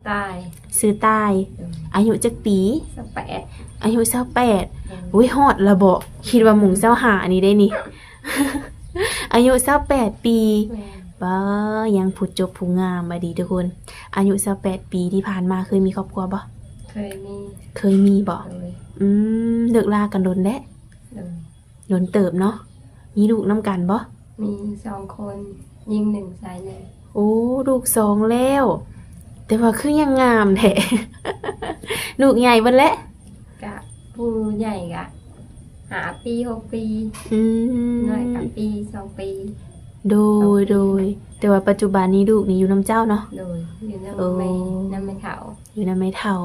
ຕ່າຍ ຊື່ຕ່າຍ ອາຍຸຈັກປີ? ຊາວແປດ ອາຍຸຊາວແປດ ໂດຍ ອຸ້ຍ ຮອດລະບໍ? ຄິດວ່າໝູ່ຊາວຫ້ານີ້ເດ້ນີ້ ອາຍຸຊາວແປດປີ ແມ່ນ ປ້າ ຍັງຜູ້ຈົບຜູ້ງາມ ບັດນີ້ທຸກຄົນ ອາຍຸຊາວແປດປີທີ່ຜ່ານມາເຄີຍມີຄອບຄົວບໍ່? ເຄີຍມີ ເຄີຍມີບໍ? ໂດຍ ອືມ ເລີກລາກັນດົນແລ້ວ? ໂດຍ ດົນເຕີບເນາະ ມີລູກນຳກັນບໍ່? ມີສອງຄົນ ຍິງໜຶ່ງ ຊາຍໜຶ່ງ ໂອ້ ລູກສອງແລ້ວ ແຕ່ວ່າຄືຍັງງາມແທ້ ລູກໃຫຍ່ເບິດແລ້ວ? ກະຜູ້ໃຫຍ່ກະຫ້າປີ ຫົກປີ ອືມ ນ້ອຍກະປີ ສອງປີ ໂດຍ ໂດຍ ແຕ່ວ່າປັດຈຸບັນນີ້ລູກນີ້ຢູ່ນຳເຈົ້າເນາະ? ໂດຍ ຢູ່ນຳ ໂອ້ ແມ່ ນຳແມ່ເຖົ້າ ຢູ່ນຳແມ່ເຖົ້າ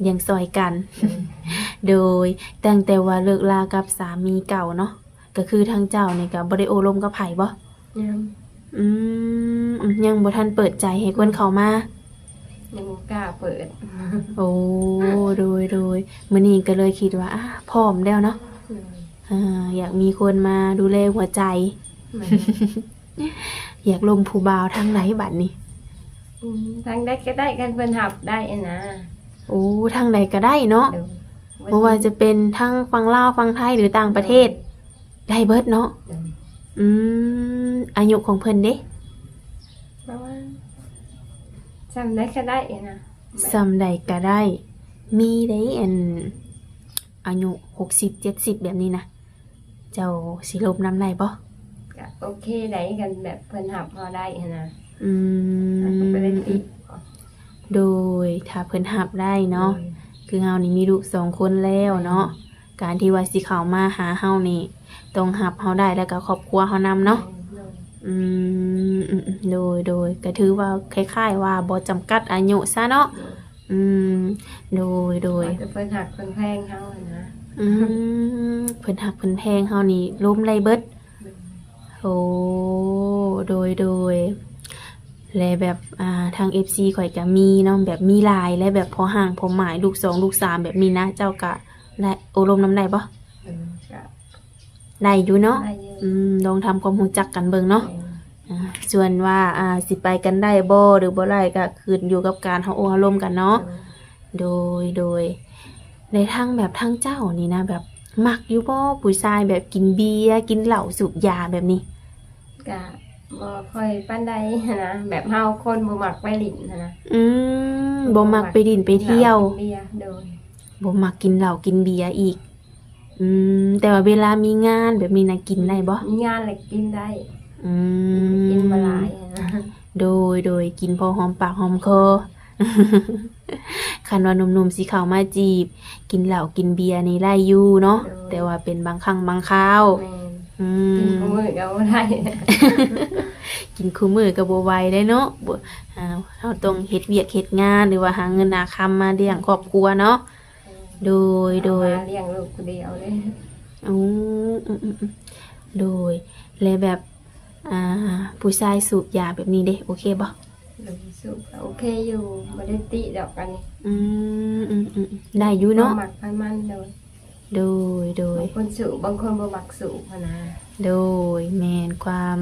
ລ້ຽງຊ່ອຍກັນ ໂດຍ ໂດຍ ຕັ້ງແຕ່ວ່າເລີກລາກັບສາມີເກົ່າເນາະ ກໍຄືທາງເຈົ້ານີ້ກໍບໍ່ໄດ້ໂອ້ລົມກັບໃຜບໍ່? ຍັງ ອືມ ຍັງບໍ່ທັນເປີດໃຈໃຫ້ຄົນເຂົ້າມາ ຍັງບໍ່ກ້າເປີດ ໂອ້ ໂດຍ ໂດຍ ມື້ນີ້ກໍເລີຍຄິດວ່າ ອາ ພ້ອມແລ້ວເນາະ ໂດຍ ອາ ຢາກມີຄົນມາດູແລຫົວໃຈ ແມ່ນ ຢາກລົມຜູ້ບ່າວທາງໃດບັດນີ້? ອືມ ທາງໃດກໍໄດ້ ຄັນເພິ່ນຮັບໄດ້ຫັ້ນນະ ໂອ້ ທາງໃດກໍໄດ້ເນາະ ໂດຍ ບໍ່ວ່າຈະເປັນທາງຝັ່ງລາວ ຝັ່ງໄທ ຫຼືຕ່າງປະເທດ ໂດຍ ໄດ້ເບິດເນາະ ໂດຍ ອືມ ອາຍຸຂອງເພິ່ນເດ? ປະມານ ສ່ຳໃດກໍໄດ້ຫັ້ນນະ ສ່ຳໃດກໍໄດ້ ມີໄດ໋ ອັນ ອາຍຸຫົກສິບ ເຈັດສິບ ແບບນີ້ນະ ເຈົ້າຊິລົມນຳໄດ້ບໍ່? ກະໂອເຄໄດ໋ ຄັນແບບເພິ່ນຮັບເຮົາໄດ້ຫັ້ນນະ ອືມ ເຮົາກໍບໍ່ໄດ້ຕິ ໂດຍ ຖ້າເພິ່ນຮັບໄດ້ເນາະ ໂດຍ ຄືເຮົານີ້ມີລູກສອງຄົນແລ້ວເນາະ ການທີ່ວ່າຊິເຂົ້າມາຫາເຮົານີ້ ຕ້ອງຮັບເຮົາໄດ້ ແລ້ວກໍຄອບຄົວເຮົານຳເນາະ ໂດຍ ອືມ ອືມ ໂດຍ ໂດຍ ກໍຖືວ່າຄ້າຍໆວ່າບໍ່ຈຳກັດອາຍຸຊະເນາະ ໂດຍ ອືມ ໂດຍ ໂດຍ ວ່າແຕ່ເພິ່ນຮັກເພິ່ນແພງເຮົາຫັ້ນນະ ອືມ ເພິ່ນຮັກເພິ່ນແພງເຮົານີ້ລົມໄດ້ເບິດ ໂດຍ ໂອ້ ໂດຍ ໂດຍ ແລະແບບ ອ່າ ທາງເອັຟຊີຂ້ອຍກໍມີເນາະ ແບບມີຫຼາຍ ແລະແບບພໍ່ຮ້າງພໍ່ໝ້າຍ ລູກສອງ ລູກສາມ ແບບນີ້ນະ ເຈົ້າກໍໄດ້ ໂອ້ລົມນຳໄດ້ບໍ່? ເອີ ກໍ ໄດ້ຢູ່ເນາະ ໄດ້ຢູ່ ອືມ ລອງທຳຄວາມຮູ້ຈັກກັນເບິ່ງເນາະ ແມ່ນ ອ່າ ສ່ວນວ່າ ອ່າ ຊິໄປກັນໄດ້ບໍ່ ຫຼືບໍ່ໄດ້ ກໍຂຶ້ນຢູ່ກັບການເຮົາໂອ້ເຮົາລົມກັນເນາະ ໂດຍ ໂດຍ ໂດຍ ແລະທາງແບບທາງເຈົ້ານີ້ນະ ແບບມັກຢູ່ບໍ່ ຜູ້ຊາຍແບບກິນເບຍ ກິນເຫຼົ້າ ສູບຢາແບບນີ້? ກະບໍ່ຄ່ອຍປານໃດຫັ້ນນະ ແບບເຮົາຄົນບໍ່ມັກໄປຫຼິ້ນຫັ້ນນະ ອືມ ບໍ່ມັກໄປຫຼິ້ນໄປທ່ຽວ ກິນເຫຼົ້າກິນເບຍ ໂດຍ ບໍ່ມັກກິນເຫຼົ້າກິນເບຍອີກ ອືມ ແຕ່ວ່າເວລາມີງານແບບນີ້ນະ ກິນໄດ້ບໍ່? ມີງານແລ້ວກິນໄດ້ ອືມ ກິນບໍ່ຫຼາຍ ໂດຍ ໂດຍ ກິນພໍຫອມປາກຫອມຄໍ ຄັນວ່າໜຸ່ມໆຊິເຂົ້າມາຈີບ ກິນເຫຼົ້າກິນເບຍນີ້ໄດ້ຢູ່ເນາະ ໂດຍ ແຕ່ວ່າເປັນບາງຄັ້ງບາງຄາວ ແມ່ນ ອືມ ກິນຄູ່ມື້ກໍບໍ່ໄດ້ ກິນຄູ່ມື້ກໍບໍ່ໄຫວເດ້ເນາະ ບໍ່ ອ່າ ເຮົາຕ້ອງເຮັດວຽກເຮັດງານ ຫຼືວ່າຫາເງິນຫາຄຳມາລ້ຽງຄອບຄົວເນາະ ໂດຍ ໂດຍ ຫາລ້ຽງລູກຜູ້ດຽວເດ້ ອືມ ອືມ ອືມ ໂດຍ ແລະແບບ ອ່າ ຜູ້ຊາຍສູບຢາແບບນີ້ເດ້ ໂອເຄບໍ່? ໂດຍ ສູບກໍໂອເຄຢູ່ ບໍ່ໄດ້ຕິດອກອັນນີ້ ອືມ ອືມ ອືມ ໄດ້ຢູ່ເນາະ ບໍ່ມັກໃຜມັນ ໂດຍ ໂດຍ ໂດຍ ບາງຄົນສູບ ບາງຄົນບໍ່ມັກສູບຫັ້ນນະ ໂດຍ ແມ່ນ ຄວາມ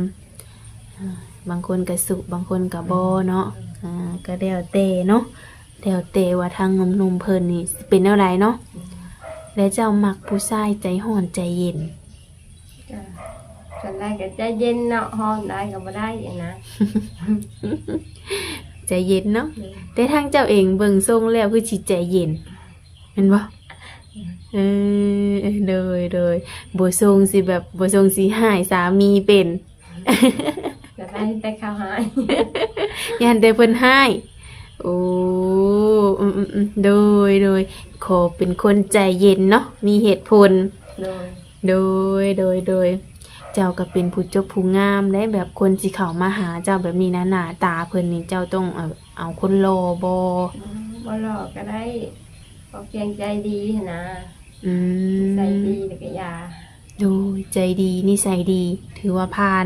ອ່າ ບາງຄົນກໍສູບ ບາງຄົນກໍບໍ່ເນາະ ອ່າ ກໍແລ້ວແຕ່ເນາະ ແລ້ວແຕ່ວ່າທາງໜຸ່ມໆເພິ່ນນີ້ຊິເປັນແນວໃດເນາະ ແລ້ວເຈົ້າມັກຜູ້ຊາຍໃຈຮ້ອນໃຈເຢັນ? ກໍສ່ວນຫຼາຍກໍໃຈເຢັນເນາະ ຮ້ອນຫຼາຍກໍບໍ່ໄດ້ຫັ້ນນະ ໃຈເຢັນເນາະ ໂດຍ ແຕ່ທາງເຈົ້າເອງເບິ່ງຊົງແລ້ວຄືຊິໃຈເຢັນ ແມ່ນບໍ່? ເອີ ໂດຍ ໂດຍ ບໍ່ຊົງຊິແບບ ບໍ່ຊົງຊິຮ້າຍສາມີເປັນ ກໍໄດ້ແຕ່ເຂົາຮ້າຍ ຢ້ານແຕ່ເພິ່ນຮ້າຍ ໂອ້ ອືມໆໆ ໂດຍ ໂດຍ ຂໍເປັນຄົນໃຈເຢັນເນາະ ມີເຫດຜົນ ໂດຍ ໂດຍ ໂດຍ ໂດຍ ເຈົ້າກໍເປັນຜູ້ຈົບຜູ້ງາມເດ້ ແບບຄົນຊິເຂົ້າມາຫາເຈົ້າແບບນີ້ນະ ໜ້າຕາເພິ່ນນີ້ ເຈົ້າຕ້ອງ ເອີ ເອົາຄົນຫຼໍ່ບໍ່? ບໍ່ຫຼໍ່ກໍໄດ້ ຂໍພຽງໃຈດີຫັ້ນນະ ອືມ ໃຈດີແລ້ວກໍຢ່າ ໂດຍ ໃຈດີ ນິໄສດີ ຖືວ່າຜ່ານ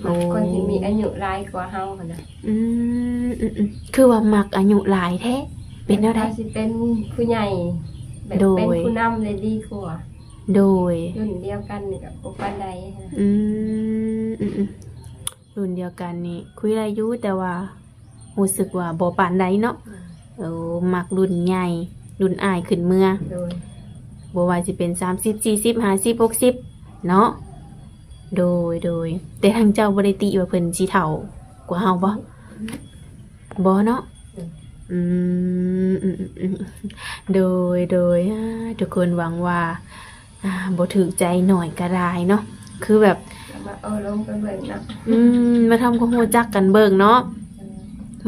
ແມ່ນ ໂອ້ ມັກຄົນທີ່ມີອາຍຸຫຼາຍກວ່າເຮົາຫັ້ນນະ ອືມ ອືມໆ ຄືວ່າມັກອາຍຸຫຼາຍແທ້ ເປັນແນວໃດ? ວ່າຊິເປັນຜູ້ໃຫຍ່ ແບບ ໂດຍ ເປັນຜູ້ນຳໄດ້ດີກວ່າ ໂດຍ ລຸ້ນດຽວກັນນີ້ກໍບໍ່ປານໃດ ອືມ ອືມໆ ລຸ້ນດຽວກັນນີ້ຄຸຍໄດ້ຢູ່ ແຕ່ວ່າຮູ້ສຶກວ່າບໍ່ປານໃດເນາະ ໂອ້ ມັກລຸ້ນໃຫຍ່ ລຸ້ນອ້າຍຂຶ້ນເມືອ ໂດຍ ບໍ່ວ່າຊິເປັນສາມສິບ ສີ່ສິບ ຫ້າສິບ ຫົກສິບເນາະ. ໂດຍ ໂດຍ ແຕ່ທາງເຈົ້າບໍ່ໄດ້ຕິວ່າເພິ່ນຊິເຖົ້າກວ່າເຮົາບໍ່? ບໍ່ເນາະ. ອືມ ອືມ ອືມ ອືມ ໂດຍ ໂດຍ ອາ ທຸກຄົນຫວັງວ່າ ອາ ບໍ່ຖືກໃຈໜ້ອຍກໍໄດ້ເນາະ ຄືແບບ ມາໂອ້ລົມກັນເບິ່ງເນາະ ອືມ ມາທຳຄວາມຮູ້ຈັກກັນເບິ່ງເນາະ ອື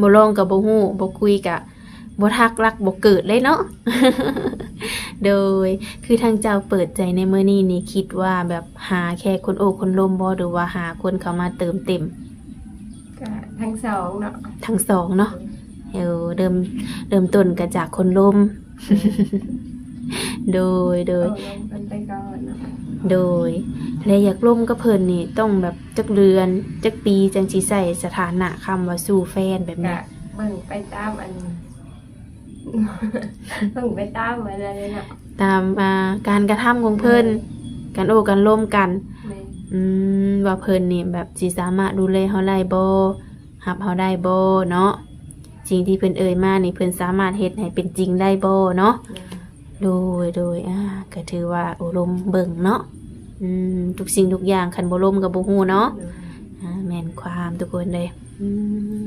ມ ບໍ່ລອງກໍບໍ່ຮູ້ ບໍ່ຄຸຍກໍບໍ່ຮັກ ຮັກບໍ່ເກີດເລີຍເນາະ. ໂດຍ ຄືທາງເຈົ້າເປີດໃຈໃນມື້ນີ້ນີ້ ຄິດວ່າແບບຫາແຄ່ຄົນໂອ້ຄົນລົມບໍ່ ຫຼືວ່າຫາຄົນເຂົ້າມາເຕີມເຕັມ? ກະທັງສອງເນາະ ທັງສອງເນາະ ເອີ ເລີ່ມ ເລີ່ມຕົ້ນກໍຈາກຄົນລົມ ໂດຍ ໂດຍ ເອົາລົມກັນໄປກ່ອນເນາະ ໂດຍ ແລະ ຢາກລົມກັບເພິ່ນນີ້ຕ້ອງແບບຈັກເດືອນ ຈັກປີ ຈັ່ງຊິໃຊ້ສະຖານະຄຳວ່າສູ່ແຟນແບບນີ້? ກະເບິ່ງໄປຕາມອັນ ເບິ່ງໄປຕາມອັນນັ້ນເນາະ ຕາມ ອ່າ ການກະທຳຂອງເພິ່ນ ໂດຍ ການໂອ້ການລົມກັນ ແມ່ນ ອືມ ວ່າເພິ່ນນີ້ແບບຊິສາມາດດູແລເຮົາໄດ້ບໍ່ ຮັບເຮົາໄດ້ບໍ່ເນາະ ສິ່ງທີ່ເພິ່ນເອີ່ຍມານີ້ ເພິ່ນສາມາດເຮັດໃຫ້ເປັນຈິງໄດ້ບໍ່ເນາະ? ໂດຍ ໂດຍ ອາ ກໍຖືວ່າໂອ້ລົມເບິ່ງເນາະ ອືມ ທຸກສິ່ງທຸກຢ່າງ ຄັນບໍ່ລົມກໍບໍ່ຮູ້ເນາະ ໂດຍ ອາ ແມ່ນຄວາມທຸກຄົນເດ້ ອືມ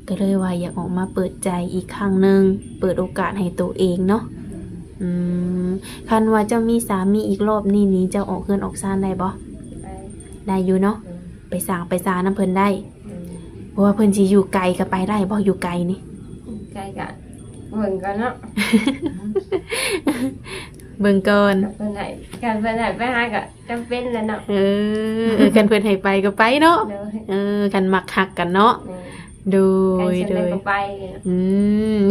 ກໍເລີຍວ່າຢາກອອກມາເປີດໃຈອີກຄັ້ງໜຶ່ງ ເປີດໂອກາດໃຫ້ໂຕເອງເນາະ ອືມ ຄັນວ່າເຈົ້າມີສາມີອີກລອບນີ້ນີ້ ເຈົ້າອອກເຮືອນອອກຊານໄດ້ບໍ່? ໄດ້ ໄດ້ຢູ່ເນາະ ໂດຍ ໄປສ້າງໄປຊານຳເພິ່ນໄດ້ ໂດຍ ເພາະວ່າເພິ່ນຊິຢູ່ໄກກໍໄປໄດ້ບໍ່? ຢູ່ໄກນີ້ ໄກກະເບິ່ງກ່ອນເນາະ ເບິ່ງກ່ອນ ຄັນເພິ່ນໃຫ້ ຄັນເພິ່ນໃຫ້ໄປຫາກໍຈຳເປັນແຫຼະເນາະ ເອີ ເອີ ຄັນເພິ່ນໃຫ້ໄປກໍໄປເນາະ ໂດຍ ເອີ ຄັນມັກຮັກກັນເນາະ ໂດຍ ໂດຍ ອືມ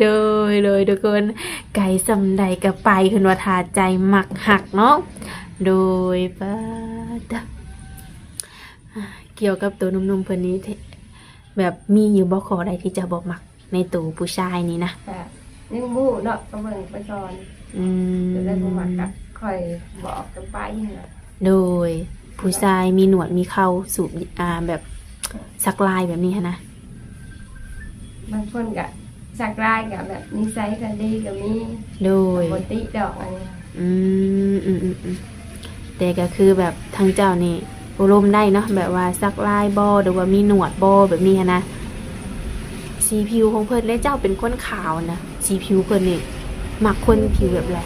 ໂດຍ ໂດຍ ທຸກຄົນ ໄກສ່ຳໃດກໍໄປ ເພິ່ນວ່າຖ້າໃຈມັກຮັກເນາະ ໂດຍ ປາດ ກ່ຽວກັບໂຕໜຸ່ມໆເພິ່ນນີ້ ແບບມີຢູ່ບໍ່ຂໍ້ໃດທີ່ເຈົ້າບໍ່ມັກໃນໂຕຜູ້ຊາຍນີ້ນະ? ກະຍັງບໍ່ຮູ້ເນາະ ກໍເບິ່ງໄປກ່ອນ ອືມ ກໍໄດ້ບໍ່ມັກກໍຄ່ອຍບອກກັນໄປຫັ້ນນະ ໂດຍ ຜູ້ຊາຍມີໜວດມີເຂົາ ສູບ ອ່າ ແບບສັກລາຍແບບນີ້ຫັ້ນນະ ບາງຄົນກໍ ສັກລາຍກໍແບບນິໄສກໍດີກໍມີ ໂດຍ ບໍ່ຕິດອກອັນນີ້ ອືມ ອືມ ອືມ ອືມ ແຕ່ກໍຄືແບບທາງເຈົ້ານີ້ໂອ້ລົມໄດ້ເນາະ ແບບວ່າສັກລາຍບໍ່ ຫຼືວ່າມີໜວດບໍ່ ແບບນີ້ຫັ້ນນະ ສີຜິວຂອງເພິ່ນ ແລະ ເຈົ້າເປັນຄົນຂາວນະ ສີຜິວເພິ່ນນີ້ມັກຄົນຜິວແບບໃດ?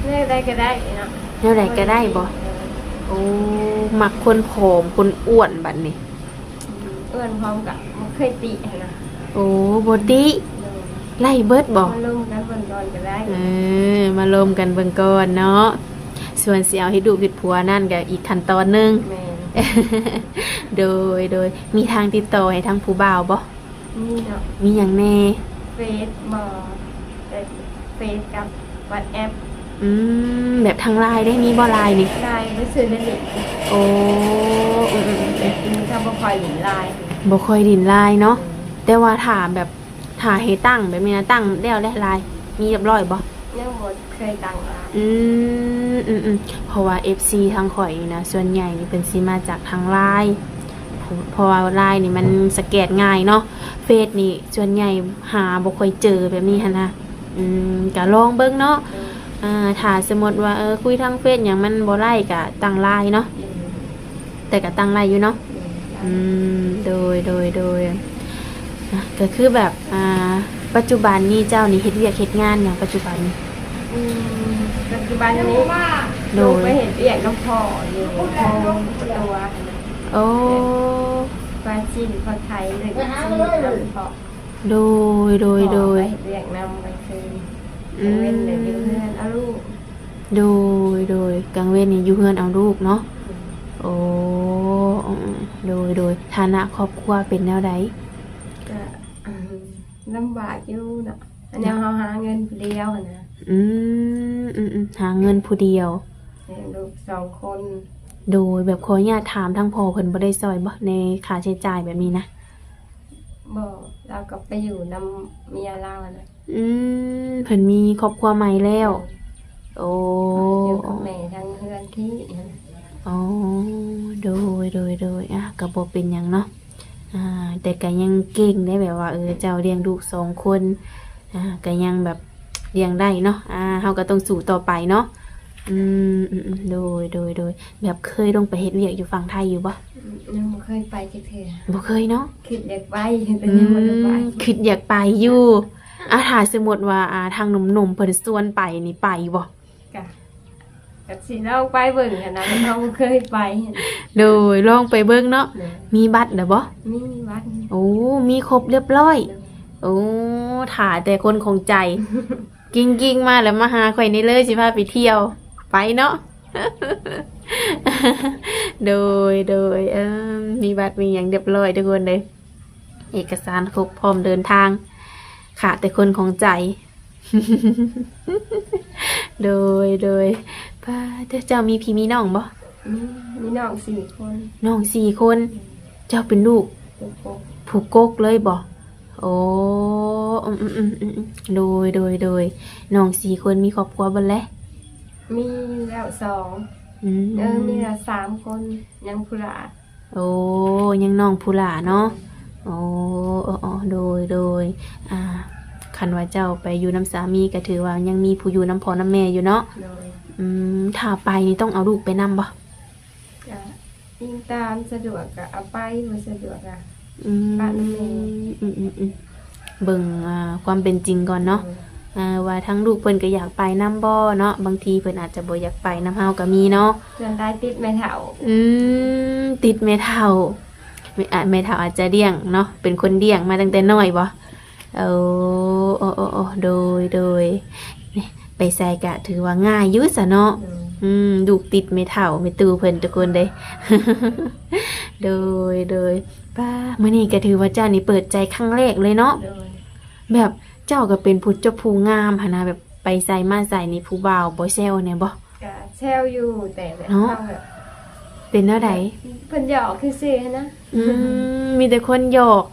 ແນວໃດກໍໄດ້ເນາະ ແນວໃດກໍໄດ້ບໍ່? ເອີ ໂອ້ ມັກຄົນຜອມ ຄົນອ້ວນບັດນີ້ ອ້ວນພ້ອມກະບໍ່ເຄີຍຕິຫັ້ນນະ ໂອ້ ບໍ່ຕິ ໂດຍ ໄລ່ເບິດບໍ່? ມາລົມກັນເບິ່ງກ່ອນກໍໄດ້ ເອີ ມາລົມກັນເບິ່ງກ່ອນເນາະ ສ່ວນຊິເອົາເຮັດລູກເຮັດຜົວນັ້ນກະອີກຂັ້ນຕອນໜຶ່ງ ແມ່ນ ໂດຍ ໂດຍ ມີທາງຕິດຕໍ່ໃຫ້ທາງຜູ້ບ່າວບໍ່? ມີເນາະ ມີຫຍັງແດ່? ເຟສບໍ່ ເອີ ເຟສກັບວັອດແອັບ ອືມ ແບບທາງລາຍເດ້ ມີບໍ່ລາຍນີ້? ລາຍບໍ່ເຊີຍໄດ້ຫຼິ້ນ ໂອ້ ອືມໆ ແບບນີ້ກໍບໍ່ຄ່ອຍຫຼິ້ນລາຍ ບໍ່ຄ່ອຍຫຼິ້ນລາຍເນາະ ອືມ ແຕ່ວ່າຖ້າແບບ ຖ້າໃຫ້ຕັ້ງແບບນີ້ນະ ຕັ້ງແລ້ວແຫຼະລາຍ ມີຮຽບຮ້ອຍບໍ່? ຍັງບໍ່ເຄີຍຕັ້ງລາຍ ອືມ ອືມໆ ເພາະວ່າເອັຟຊີທາງຂ້ອຍນີ້ນະ ສ່ວນໃຫຍ່ນີ້ເພິ່ນຊິມາຈາກທາງລາຍ ເພາະວ່າລາຍນີ້ມັນສະແກນງ່າຍເນາະ ເຟສນີ້ສ່ວນໃຫຍ່ຫາບໍ່ຄ່ອຍເຈີແບບນີ້ຫັ້ນນະ ອືມ ກະລອງເບິ່ງເນາະ ໂດຍ ອ່າ ຖ້າສົມມຸດວ່າ ເອີ ຄຸຍທາງເຟສຫຍັງມັນບໍ່ໄດ້ກະຕັ້ງລາຍເນາະ ໂດຍ ແຕ່ກະຕັ້ງໄດ້ຢູ່ເນາະ ໂດຍ ອືມ ໂດຍ ໂດຍ ໂດຍ ອ່ະ ກະຄືແບບ ອ່າ ປັດຈຸບັນນີ້ເຈົ້ານີ້ເຮັດວຽກເຮັດງານຫຍັງປັດຈຸບັນນີ້? ອືມ ປັດຈຸບັນນີ້ ໂດຍ ລົງໄປເຮັດວຽກນຳພໍ່ຢູ່ໂຮງຄົວ ໂອ້ ປາຈີນ ພໍ່ໄທ ເຮັດວຽກນຳພໍ່ ໂດຍ ໂດຍ ໂດຍ ພໍ່ໄປເຮັດວຽກນຳກາງຄືນ ອືມ ກາງເວັນກໍຢູ່ເຮືອນເອົາລູກ ໂດຍ ໂດຍ ກາງເວັນນີ້ຢູ່ເຮືອນເອົາລູກເນາະ ອືມ ໂອ້ ອືມ ໂດຍ ໂດຍ ຖານະຄອບຄົວເປັນແນວໃດ? ກະ ອືມ ລຳບາກຢູ່ເນາະ ອັນນີ້ເຮົາຫາເງິນຜູ້ດຽວຫັ້ນນະ ອືມ ອືມໆ ຫາເງິນຜູ້ດຽວ ລ້ຽງລູກສອງຄົນ ໂດຍ ແບບຂໍອະນຸຍາດຖາມ ທາງພໍ່ເພິ່ນບໍ່ໄດ້ຊ່ອຍບໍ່ ໃນຄ່າໃຊ້ຈ່າຍແບບນີ້ນະ? ບໍ່ ລາວກໍໄປຢູ່ນຳເມຍລາວຫັ້ນນະ ອືມ ເພິ່ນມີຄອບຄົວໃໝ່ແລ້ວ ໂດຍ ໂອ້ ຢູ່ກັບແມ່ທາງເຮືອນທີ່ ອໍ ໂດຍ ໂດຍ ໂດຍ ອ່ະ ກໍບໍ່ເປັນຫຍັງເນາະ ອ່າ ແຕ່ກໍຍັງເກັ່ງເດ້ ແບບວ່າ ເອີ ເຈົ້າລ້ຽງລູກສອງຄົນ ອ່າ ກໍຍັງແບບລ້ຽງໄດ້ເນາະ ອ່າ ເຮົາກໍຕ້ອງສູ້ຕໍ່ໄປເນາະ. ອືມ ອືມໆ ໂດຍ ໂດຍ ໂດຍ. ແບບເຄີຍລົງໄປເຮັດວຽກຢູ່ຝັ່ງໄທຢູ່ບໍ່? ອືມ ຍັງບໍ່ເຄີຍໄປຈັກເທື່ອ. ບໍ່ເຄີຍເນາະ? ຄິດຢາກໄປ ແຕ່ຍັງບໍ່ໄດ້ໄປ. ອືມ ຄິດຢາກໄປຢູ່. ອ່າ ຖ້າສົມມຸດວ່າ ອ່າ ທາງໜຸ່ມໆເພິ່ນຊວນໄປນີ້ໄປຢູ່ບໍ່? ກະ ກະຊິລອງໄປເບິ່ງຫັ້ນນະ ເຮົາບໍ່ເຄີຍໄປ. ໂດຍ ລອງໄປເບິ່ງເນາະ. ໂດຍ ມີບັດແລ້ວບໍ່? ມີບັດ. ໂອ້ ມີຄົບຮຽບຮ້ອຍ. ໂດຍ ໂອ້ ຖ້າແຕ່ຄົນຂອງໃຈ ກິ້ງໆມາແລ້ວມາຫາຂ້ອຍນີ້ເລີຍ ຊິພາໄປທ່ຽວ ໄປເນາະ. ໂດຍ ໂດຍ ເອີ ມີບັດມີຫຍັງຮຽບຮ້ອຍທຸກຄົນເດ້ ເອກະສານຄົບ ພ້ອມເດີນທາງ ຂາດແຕ່ຄົນຂອງໃຈ. ໂດຍ ໂດຍ. ປ້າ ເຈົ້າ ເຈົ້າມີພີ່ມີນ້ອງບໍ່? ມີ ມີນ້ອງສີ່ຄົນ. ນ້ອງສີ່ຄົນ. ເຈົ້າເປັນລູກຜູ້ກົກ ຜູ້ກົກເລີຍບໍ່? ໂອ້ ອືມໆ ໂດຍ ໂດຍ ໂດຍ. ນ້ອງສີ່ຄົນມີຄອບຄົວເບິດແລ້ວ? ມີແລ້ວສອງ. ອືມ ເອີ ມີແລ້ວສາມຄົນ ຍັງຜູ້ຫຼ້າ. ໂອ້ ຍັງນ້ອງຜູ້ຫຼ້າເນາະ. ໂອ້ ໂອ້ ໂອ້ ໂດຍ ໂດຍ. ອ່າ ຄັນວ່າເຈົ້າໄປຢູ່ນຳສາມີ ກໍຖືວ່າຍັງມີຜູ້ຢູ່ນຳພໍ່ນຳແມ່ຢູ່ເນາະ. ໂດຍ ອືມ ຖ້າໄປນີ້ຕ້ອງເອົາລູກໄປນຳບໍ່? ກະອີງຕາມສະດວກກະເອົາໄປ ບໍ່ສະດວກກະ ອືມ ປະນຳແມ່. ອືມໆໆ ເບິ່ງ ອ່າ ຄວາມເປັນຈິງກ່ອນເນາະ. ໂດຍ ອ່າ ວ່າທາງລູກເພິ່ນກໍຢາກໄປນຳບໍ່ເນາະ ບາງທີເພິ່ນອາດຈະບໍ່ຢາກໄປນຳເຮົາກໍມີເນາະ. ສ່ວນຫຼາຍຕິດແມ່ເຖົ້າ. ອືມ ຕິດແມ່ເຖົ້າ. ແມ່ ອ່າ ແມ່ເຖົ້າອາດຈະລ້ຽງເນາະ ເປັນຄົນລ້ຽງມາຕັ້ງແຕ່ນ້ອຍບໍ່? ໂອ້ ໂອ້ ໂອ້ ໂອ້ ໂດຍ ໂດຍ. ນີ້ ໄປໃສກະຖືວ່າງ່າຍຢູ່ຊະເນາະ. ໂດຍ ອືມ ລູກຕິດແມ່ເຖົ້າແມ່ຕູ້ເພິ່ນທຸກຄົນເດ້. ໂດຍ ໂດຍ. ປ້າ ມື້ນີ້ກໍຖືວ່າເຈົ້ານີ້ເປີດໃຈຄັ້ງແລກເລີຍເນາະ. ໂດຍ ແບບເຈົ້າກໍເປັນຜູ້ຈົບຜູ້ງາມຫັ້ນນະ ແບບໄປໃສມາໃສນີ້ຜູ້ບ່າວບໍ່ແຊວແດ່ບໍ່? ກະແຊວຢູ່ ແຕ່ແບບ ເນາະ ເຮົາແບບ ເປັນແນວໃດ? ເພິ່ນຫຍອກຊື່ໆຫັ້ນນະ. ອືມ ມີແຕ່ຄົນຫຍອກ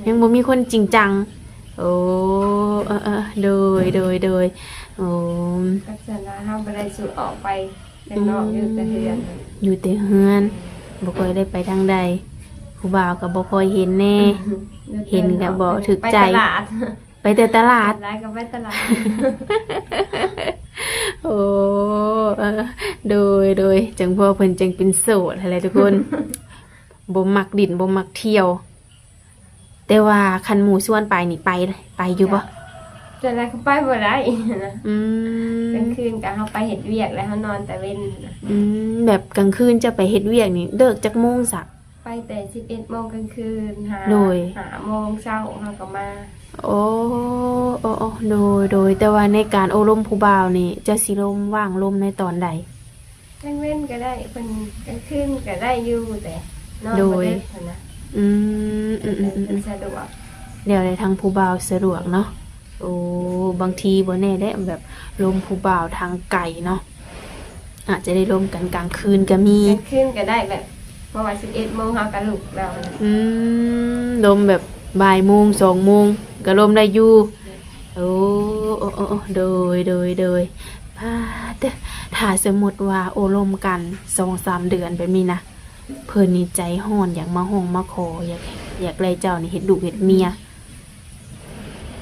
ແມ່ນ ຍັງບໍ່ມີຄົນຈິງຈັງ. ໂອ້ ເອີໆ ໂດຍ ໂດຍ ໂດຍ. ໂອ້ ກັບສັນວ່າເຮົາບໍ່ໄດ້ສູ່ອອກໄປຂ້າງນອກ ອືມ ຢູ່ແຕ່ເຮືອນ ຢູ່ແຕ່ເຮືອນ ບໍ່ຄ່ອຍໄດ້ໄປທາງໃດ ຜູ້ບ່າວກໍບໍ່ຄ່ອຍເຫັນແດ່. ເຫັນກໍບໍ່ຖືກໃຈ ໄປຕະຫຼາດ ໄປແຕ່ຕະຫຼາດ ຫຼາຍກໍໄປຕະຫຼາດ. ໂອ້ ເອີ ໂດຍ ໂດຍ. ຈັ່ງພໍເພິ່ນຈຶ່ງເປັນໂສດຫັ້ນແຫຼະທຸກຄົນ ບໍ່ມັກຫຼິ້ນ ບໍ່ມັກທ່ຽວ. ແຕ່ວ່າຄັນໝູ່ຊວນໄປນີ້ໄປ ໄປຢູ່ບໍ່? ສ່ວນຫຼາຍກໍໄປບໍ່ໄດ້ນະ. ອືມ ກາງຄືນກໍເຮົາໄປເຮັດວຽກ ແລ້ວເຮົານອນແຕ່ເວັນນະ. ອືມ ແບບກາງຄືນເຈົ້າໄປເຮັດວຽກນີ້ເລີກຈັກໂມງຊະ? ໄປແຕ່ສິບເອັດໂມງກາງຄືນ ຫາ ໂດຍ ຫ້າໂມງເຊົ້າເຮົາກໍມາ. ໂອ້ ໂອ້ ໂອ້ ໂດຍ ໂດຍ. ແຕ່ວ່າໃນການໂອ້ລົມຜູ້ບ່າວນີ້ ເຈົ້າຊິລົມ ຫວ່າງລົມໃນຕອນໃດ? ກາງເວັນກໍໄດ້ ເພິ່ນ ກາງຄືນກໍໄດ້ຢູ່ ແຕ່ນອນ ໂດຍ ບໍ່ເດິກຫັ້ນນະ. ອືມ ອືມ ອືມ ອືມ ເພິ່ນສະດວກ ແລ້ວແຕ່ທາງຜູ້ບ່າວສະດວກເນາະ. ໂອ້ ບາງທີບໍ່ແນ່ເດ້ ແບບລົມຜູ້ບ່າວທາງໄກເນາະ ອາດຈະໄດ້ລົມກັນກາງຄືນກໍມີ. ກາງຄືນກໍໄດ້ ແບບ ເພາະວ່າສິບເອັດໂມງເຮົາກໍລຸກແລ້ວ. ອືມ ລົມແບບບ່າຍໂມງ ສອງໂມງກໍລົມໄດ້ຢູ່. ໂອ້ ໂອ້ ໂອ້ ໂອ້ ໂດຍ ໂດຍ ໂດຍ. ປ້າເຕີ ຖ້າສົມມຸດວ່າໂອ້ລົມກັນສອງສາມເດືອນແບບນີ້ນະ ເພິ່ນນີ້ໃຈຮ້ອນ ຢາກມາຮ້ອງມາຂໍ ຢາກ ຢາກໄດ້ເຈົ້ານີ້ເຮັດລູກເຮັດເມຍ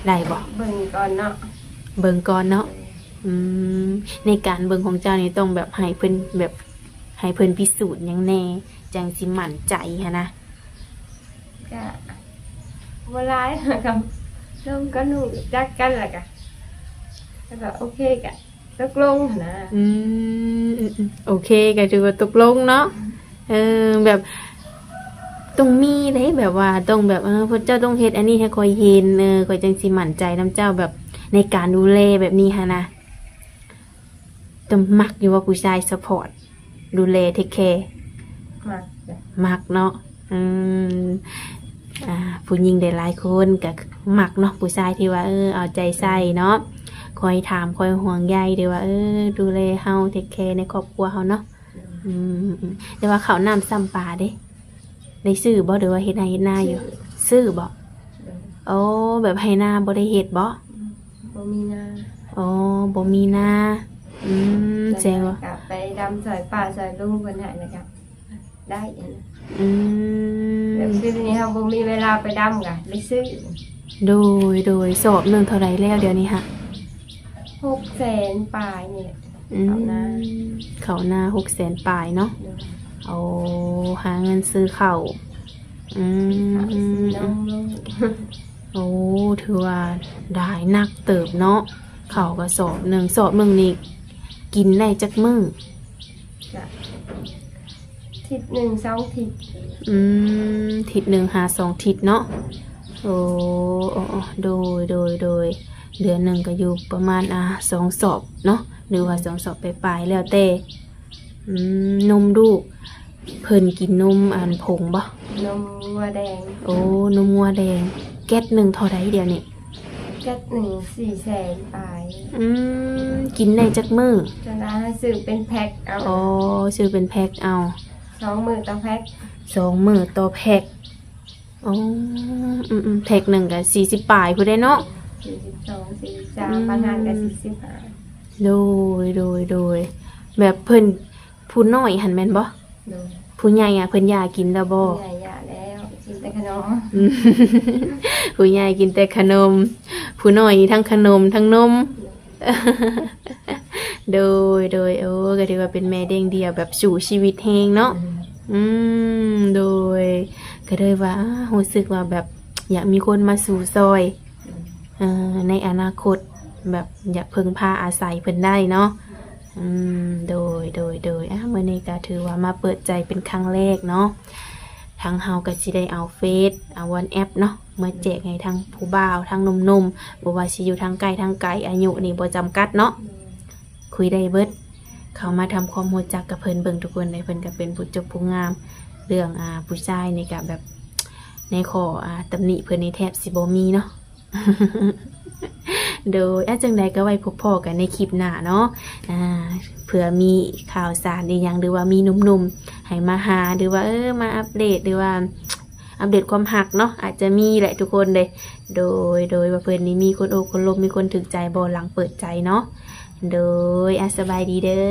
ໄດ້ບໍ່? ເບິ່ງກ່ອນເນາະ. ເບິ່ງກ່ອນເນາະ. ອືມ ໃນການເບິ່ງຂອງເຈົ້ານີ້ຕ້ອງແບບໃຫ້ເພິ່ນ ແບບໃຫ້ເພິ່ນພິສູດຫຍັງແດ່ ຈັ່ງຊິໝັ້ນໃຈຫັ້ນນະ? ກະບໍ່ຫຼາຍ ກະລົມກັນ ຮູ້ຈັກກັນ ແລ້ວກະ ແລ້ວກະໂອເຄ ກະຕົກລົງຫັ້ນນະ. ອືມ ອືມ ອືມ ໂອເຄ ກະຖືວ່າຕົກລົງເນາະ. ເອີ ແບບຕ້ອງມີເດ້ ແບບວ່າຕ້ອງແບບ ເອີ ພວກເຈົ້າຕ້ອງເຮັດອັນນີ້ໃຫ້ຂ້ອຍເຫັນ ເອີ ຂ້ອຍຈັ່ງຊິໝັ້ນໃຈນຳເຈົ້າ ແບບໃນການດູແລແບບນີ້ຫັ້ນນະ. ຕ້ອງມັກຢູ່ວ່າຜູ້ຊາຍຊັບພອດ ດູແລ ເທກແຄ? ມັກ ມັກເນາະ. ອືມ ອ່າ ຜູ້ຍິງຫຼາຍໆຄົນກໍມັກເນາະ ຜູ້ຊາຍທີ່ວ່າ ເອີ ເອົາໃຈໃສ່ເນາະ ຄອຍຖາມ ຄອຍຫ່ວງໃຍ ຫຼືວ່າ ເອີ ດູແລເຮົາ ເທກແຄໃນຄອບຄົວເຮົາເນາະ. ອືມ ອືມ ແຕ່ວ່າເຂົ້ານ້ຳຊ້ຳປາເດ້ ໄດ້ຊື້ບໍ່ ຫຼືວ່າເຮັດໄຮ່ເຮັດນາຢູ່? ຊື້ ຊື້ບໍ່? ໂອ້ ແບບໄຮ່ນາບໍ່ໄດ້ເຮັດບໍ່? ບໍ່ມີນາ. ອໍ ບໍ່ມີນາ. ອືມ ແຕ່ວ່າ ແສດງວ່າ ກະໄປດຳຊ່ອຍປ້າຊ່ອຍລຸງເພິ່ນໃຫ້ ແລ້ວກະໄດ້ຫັ້ນນະ. ອືມ ແບບຄືນີ້ເຮົາບໍ່ມີເວລາໄປດຳກະໄດ້ຊື້. ໂດຍ ໂດຍ ສອບໜຶ່ງເທົ່າໃດແລ້ວດຽວນີ້ຫະ? ຫົກແສນປາຍນີ້ແຫຼະ. ອືມ ເຂົ້ານາ ເຂົ້ານາຫົກແສນປາຍເນາະ. ໂດຍ ໂອ້ ຫາເງິນຊື້ເຂົ້າ. ອືມ ຊື້ເຂົ້າຊື້ນົມລູກ. ໂອ້ ຖືວ່າຫຼາຍໜັກເຕີບເນາະ. ເຂົ້າກະສອບໜຶ່ງ ສອບໜຶ່ງນີ້ກິນໄດ້ຈັກມື້? ກະທິດໜຶ່ງສອງທິດ. ອືມ ທິດໜຶ່ງຫາສອງທິດເນາະ. ໂອ້ ໂອ້ ໂອ້ ໂດຍ ໂດຍ ໂດຍ ເດືອນໜຶ່ງກະຢູ່ປະມານ ອ່າ ສອງສອບເນາະ ຫຼືວ່າສອງສອບປາຍໆ ແລ້ວແຕ່. ອືມ ນົມລູກ ເພິ່ນກິນນົມອັນຜົງບໍ່? ນົມງົວແດງ. ໂອ້ ນົມງົວແດງ. ແກັດໜຶ່ງເທົ່າໃດດຽວນີ້? ແກັດໜຶ່ງສີ່ແສນປາຍ. ອືມ ກິນໄດ້ຈັກມື້? ສ່ວນຫຼາຍເຮົາຊື້ເປັນແພັກເອົາ. ອໍ ຊື້ເປັນແພັກເອົາ. ສອງມື້ຕໍ່ແພັກ. ສອງມື້ຕໍ່ແພັກ. ອໍ ອືມໆ ແພັກໜຶ່ງກະສີ່ສິບປາຍພຸ້ນເດ້ເນາະ. ສີ່ສິບສອງ ສີ່ສິບສາມ ອືມ ບາງຮ້ານກະສີ່ສິບຫ້າ. ໂດຍ ໂດຍ ໂດຍ ແບບເພິ່ນ ຜູ້ນ້ອຍຫັ້ນແມ່ນບໍ່? ໂດຍ ຜູ້ໃຫຍ່ອະ ເພິ່ນຢາກກິນແລ້ວບໍ່? ຜູ້ໃຫຍ່ຢາກແລ້ວ ກິນແຕ່ຂະໜົມ. ອືມ ຜູ້ໃຫຍ່ກິນແຕ່ຂະໜົມ ຜູ້ນ້ອຍນີ້ທັງຂະໜົມທັງນົມ. ໂດຍ ໂດຍ ໂອ້ ກະຖືວ່າເປັນແມ່ລ້ຽງດຽວແບບສູ້ຊີວິດແຮງເນາະ. ອືມ ໂດຍ ກະເລີຍວ່າ ອາ ຮູ້ສຶກວ່າແບບຢາກມີຄົນມາສູ້ຊ່ອຍ ເອີ ໃນອະນາຄົດ ແບບຢາກເພິ່ງພາອາໄສເພິ່ນໄດ້ເນາະ. ອືມ ໂດຍ ໂດຍ ໂດຍ ອາ ມື້ນີ້ກະຖືວ່າມາເປີດໃຈເປັນຄັ້ງແລກເນາະ. ທາງເຮົາກະຊິໄດ້ເອົາເຟສ ເອົາວັອດແອັບເນາະ ມາແຈກໃຫ້ທັງຜູ້ບ່າວ ທັງໜຸ່ມໆ ບໍ່ວ່າຊິຢູ່ທາງໃກ້ທາງໄກ ອາຍຸນີ້ບໍ່ຈຳກັດເນາະ ຄຸຍໄດ້ເບິດ. ເຂົ້າມາທຳຄວາມຮູ້ຈັກກັບເພິ່ນເບິ່ງທຸກຄົນເດ້ ເພິ່ນກະເປັນຜູ້ຈົບຜູ້ງາມ ເລື່ອງ ອາ ຜູ້ຊາຍນີ້ກະແບບ ໃນຂໍ້ ອາ ຕຳໜິເພິ່ນນີ້ແທບຊິບໍ່ມີເນາະ. ໂດຍ ອາ ຈັ່ງໃດກະໄວ້ພົບພໍ້ກັນໃນຄລິບໜ້າເນາະ. ອາ ເພື່ອມີຂ່າວສານອີ່ຫຍັງ ຫຼືວ່າມີໜຸ່ມໆໃຫ້ມາຫາ ຫຼືວ່າ ເອີ ມາອັບເດດ ຫຼືວ່າອັບເດດຄວາມຮັກເນາະ ອາດຈະມີແຫຼະທຸກຄົນເດ້. ໂດຍ ໂດຍ ວ່າເພິ່ນນີ້ມີຄົນໂອ້ຄົນລົມ ມີຄົນຖືກໃຈບໍ່ຫຼັງເປີດໃຈເນາະ. ໂດຍ ອາ ສະບາຍດີເດີ.